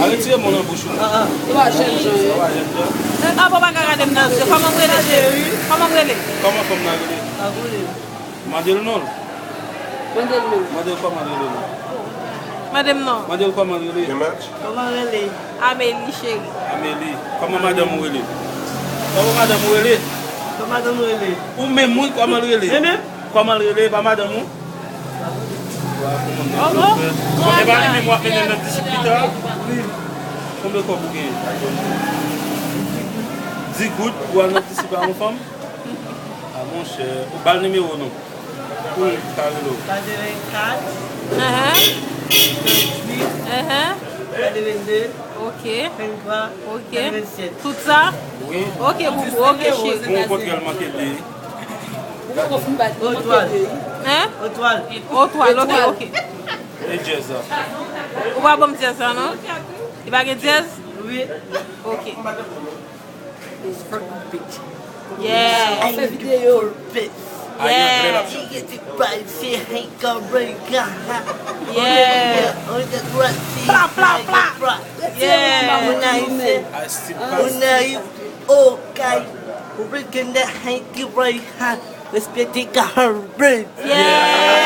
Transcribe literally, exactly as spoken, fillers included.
Retire mo nan bouch ou. Ou pa jèn jan yo. Ou pa jèn jan. Eh, ah, papa ka gade m nan zye. Kòman m rele, cheri? Kòman m rele? Kòman fanm nan rele? Mande l non l. Mande l non. Mande l kòman l rele non. Mande m non. Mande l kòman l rele. Kòman rele? Amelie, cheri. Amelie. Kòman madanm ou rele? Kòman madanm ou rele? Kòman madanm ou rele? Ou menm, wi, kòman l rele? Mwen menm? Kòman l rele? Pa madanm ou? Oh, oh. E pa li menm w ap mennen nan disip pita? Wi. Konbyen kòb ou genyen? Dis goud pou al nan disip a yon fanm? A monchè, ou ba l nimewo nou. Pou l ka rele w. Katrevenkat, Ahan, tranntuit, ahan, katrevende, ok, venntwa, ok, katrevennsèt. Tout sa? Wi. Ok, boubou, ok, cheri. Pou yon kòb ki al manke de. Otwal. Hein? Otwal. Otwal, ok, ok. E dyèz la? Ou pa ban m dyèz la, non? Li pa gen dyèz? Wi. Ok. It's fucking bitch. Yeah. I need to purpose. Yeah. She get it right, she ain't gonna break. Yeah. On the grass, she Pla, pla, high pla. Fry. Yeah. When I say, I still when I, okay, we can the hanky right hand. Respect the government. Yeah.